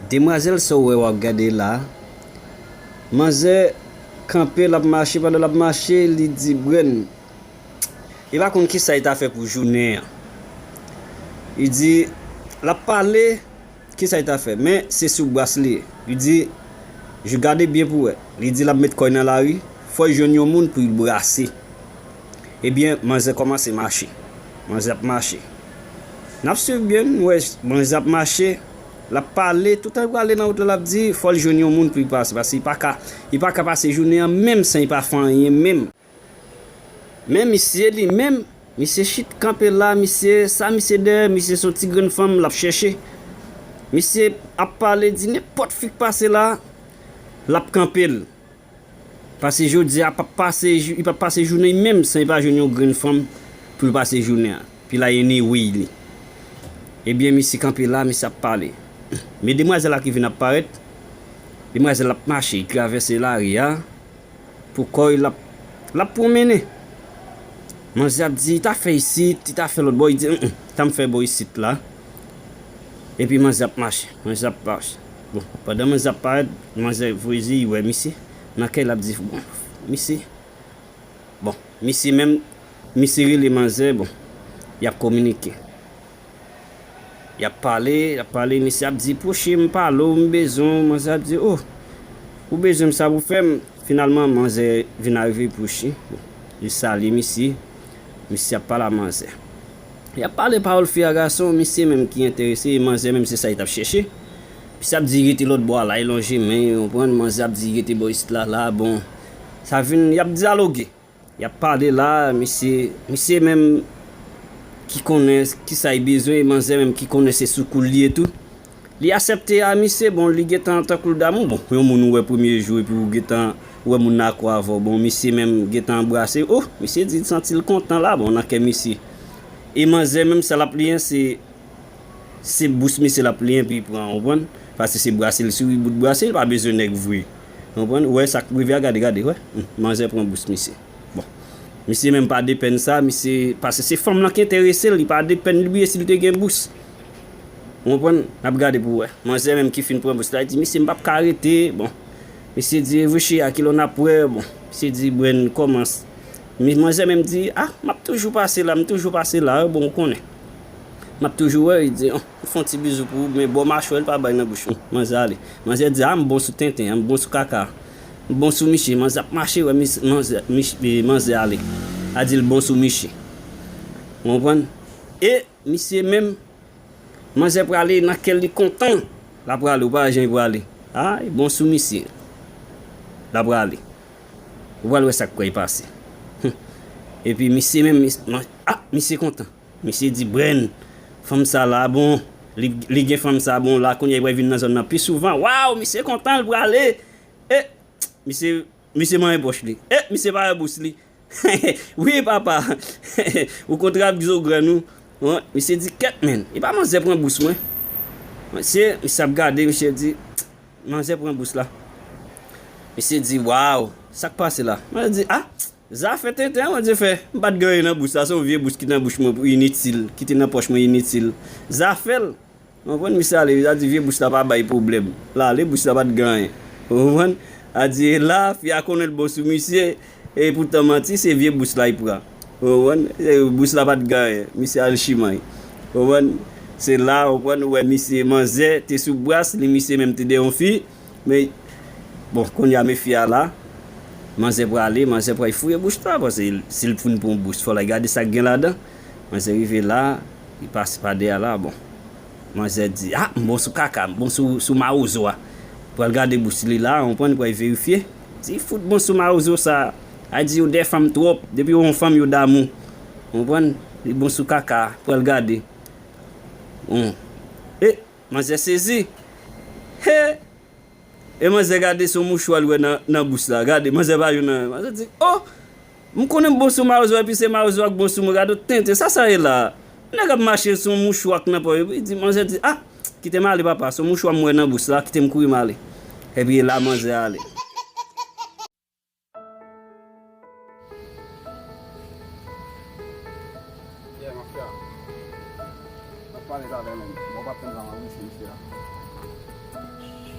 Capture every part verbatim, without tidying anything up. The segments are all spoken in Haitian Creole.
Demwazèl sa w wè w ap gade la, manzè kanpe, l ap mache, pandan l ap mache, li di Brenn, li pa konn kisa li ta fè pou jounen an. Li di, l ap pale, kisa li ta fè, men se sou bras li ye. Li di, gade byen pou w wè. Li di l ap met kò l nan lari, fò l jwenn yon moun pou l brase. Ebyen, manzè kòmanse mache. Manzè ap mache. N ap swiv byen, nou wè manzè ap mache, l ap pale, toutan l prale nan wout la, l ap di, fò l jwenn yon moun pou l pase, paske li pa ka, li pa ka pase jounen an menm san li pa fè anyen menm. Men misye li menm, misye chit kanpe la, misye, sa misye dèyè, misye se yon ti grenn fanm, l ap chèche. Misye ap pale, di nenpòt fi k pase la, l ap kanpe l. Paske jodi a p ap pase, li p ap pase jounen menm san li pa jwenn yon grenn fanm pou l pase jounen an. Pi la anyway li. Ebyen, misye kanpe la, misye ap pale. Men demwazèl la ki vin ap parèt, demwazèl ap mache, li travèse lari a, pou kò l, l ap, l ap pwonmennen. Manzè ap di, li ta fè isit, li ta fè lòt bò, li di, mm, mm, ta m fè bò isit la. Epi manzè ap mache, manzè ap mache. Bon, pandan manzè ap parèt, manzè voye zye l wè misye. Nan kè l ap di, bon, misye, bon, misye menm, misye rele manzè, bon, y ap kominike. Y ap pale, y ap pale, misye ap di, pwoche m pale w, m bezwen w, manzè ap di, oh, ou bezwen m, sa pou fè m. Finalman, manzè vin arive pwoche, bon, li salye misye, misye ap pale a manzè. Y ap pale pawòl fi a gason, misye menm ki enterese, e manzè menm se sa li t ap chèche. Misye ap di rete lòt bò a la, li lonje men, ou konprann, manzè ap di rete bò isit la, la, bon, sa vin, y ap dyaloge. Y ap pale la, misye, misye menm ki konnen kisa li bezwen, e manzè menm ki konnen se sou kou l li ye tou. Li aksepte a misye, bon, li gentan tankou l damou, bon, yon moun ou wè premye jou, epi ou gentan wè moun nan akou avè w, bon, misye menm gentan anbrase, oh, misye di l santi l kontan la, bon, nan kè misye. E manzè menm sa l ap li an, se, se bous misye l ap li an, epi pran, ou konprann? Paske se brase l sou li, bout brase, li pa bezwen nèg vre. Ou konprann? Ou wè sa k rive a, gade, gade, wè. Hmm, manzè pran bous misye. Bon. Misye menm pa depenn sa, misye, paske se fanm lan ki enterese l, li pa depenn, li bliye si l te gen bous. Ou konprann? N ap gade pou wè. Manzè menm ki fin pran bous la, li di, misye, m p ap ka rete. Bon. Misye di, Evrichi, a kilè n ap wè? Bon. Misye di, Brenn, kòman? Mi-, manzè menm di, ah, m ap toujou pase la, m toujou pase la, bon, ou konnen. M ap toujou wè, li di, oh, m fè yon ti bizou pou ou, men bò machwè l pa bay nan bouch ou. Manzè ale. Manzè di, ah, m bon sou tenten, m bon sou kaka. M bon sou misye, manzè ap mache, wè mis-, manzè, mich-, e, manzè ale. A di l bon sou misye. Ou konprann? E misye menm, manzè prale nan kè l li kontan. L ap prale, ou pa wè jan l prale. Ah, bon sou misye. L ap prale. Ou pral wè sa k pral pase. Epi misye menm, mis-, man-, ah, misye kontan. Misye di, Brenn, fanm sa la, bon, li, li gen fanm sa, bon, la, kounye a, li pral vin nan zòn nan pi souvan. Waw, misye kontan, l prale. E, misye, misye manyen pòch li. E, misye pa wè bous li. Wi, papa. Ou kontre ak zo grenn ou. Wi, misye di, kèt, menn. E pa manzè pran bous mwen. Misye, misye ap gade, misye di, manzè pran bous la. Misye di, waw, sa k pase la? Manzè di, ah, zafè tenten an, manzè fè. M pa t gen anyen nan bous la, se yon vye bous ki nan bouch mwen pou initil, ki te nan pòch mwen initil. Zafè l. Ou konprann? Misye ale, sa di vye bous la pa bay pwoblèm. L ale, bous la pa t gen anyen. Ou konprann? A di, e la, fi a konnen l bon sou misye, e poutan manti, se vye bous la l pran. Ou konprann? E bous la pa t gen anyen. Misye al chimay. Ou konprann? Se la, ou konprann, ou wè misye manzè te sou bras li, misye menm te de yon fi. Men, bon, kounye a, men fi a la, manzè prale, manzè pral fouye bous la, paske si l fin pran bous, fò l al gade sa k gen ladan. Manzè rive la, li pase pa dèyè la, bon. Manzè di, ah, m bon sou kaka, m bon sou, sou mawozo a. Pral gade bous li la, ou konprann, pral verifye. Di, fout bon sou mawozo sa. A di, yo de fanm twòp, depi yo yon fanm, yo damou. Ou konprann? Li bon sou kaka, pral gade. Bon. E, manzè sezi. He! E manzè gade se yon mouchwa l wè nan, nan bous la. Gade, manzè pa jwenn anyen. Manzè di, oh! M konnen m bon sou mawozo, epi se mawozo a k bon sou mwen. Gade yon tenten, sa sa ye la? Nèg ap mache se yon mouchwa k nan pòch. Epi di, manzè di, ah! Kite m ale, papa. Se yon mouchwa m wè nan bous la. Kite m kouri m ale. Epi e la manzè ale. Yeah, mafya. M ap pale talè menm. Bon, w ap tann sa, m ap wisi misye a.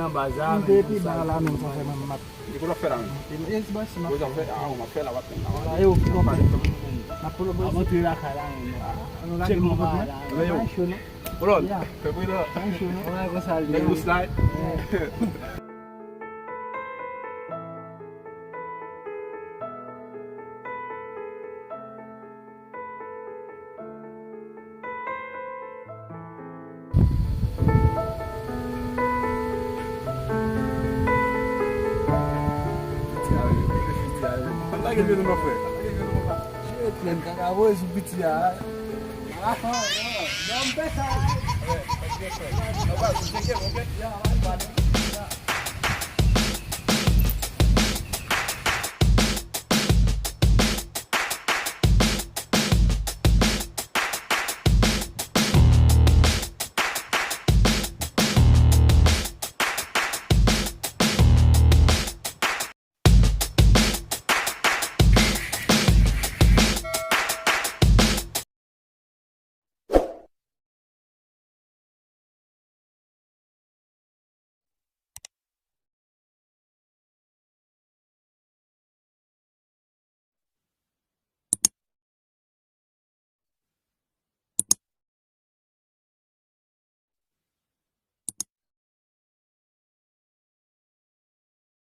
nan baz la, men pi ba la menm, sa fè menm m ap. E kote w ap fè la menm? E, e, se bò isi m ap fè. Kote w ap fè? A, w ap fè la, w ap fè la. Ala, yo, yo, n ap pale. N ap pale bò isi. Antre lakay la menm. Nou lage m pou kòb la. Men yo. Pa cho non. Hold on. Fè pri la. Pa cho non. Wè, konsa l ye. Fè gwo slide. Piti a, wi, piti a, wi. Lage vye nou, mon frè. Lage vye nou, mon frè. Shit, man, kaka voye sou piti a. Ah, non, non, m fè sa. Wè, ok, frè. Anba, ou tcheke, ok? Ya, anba.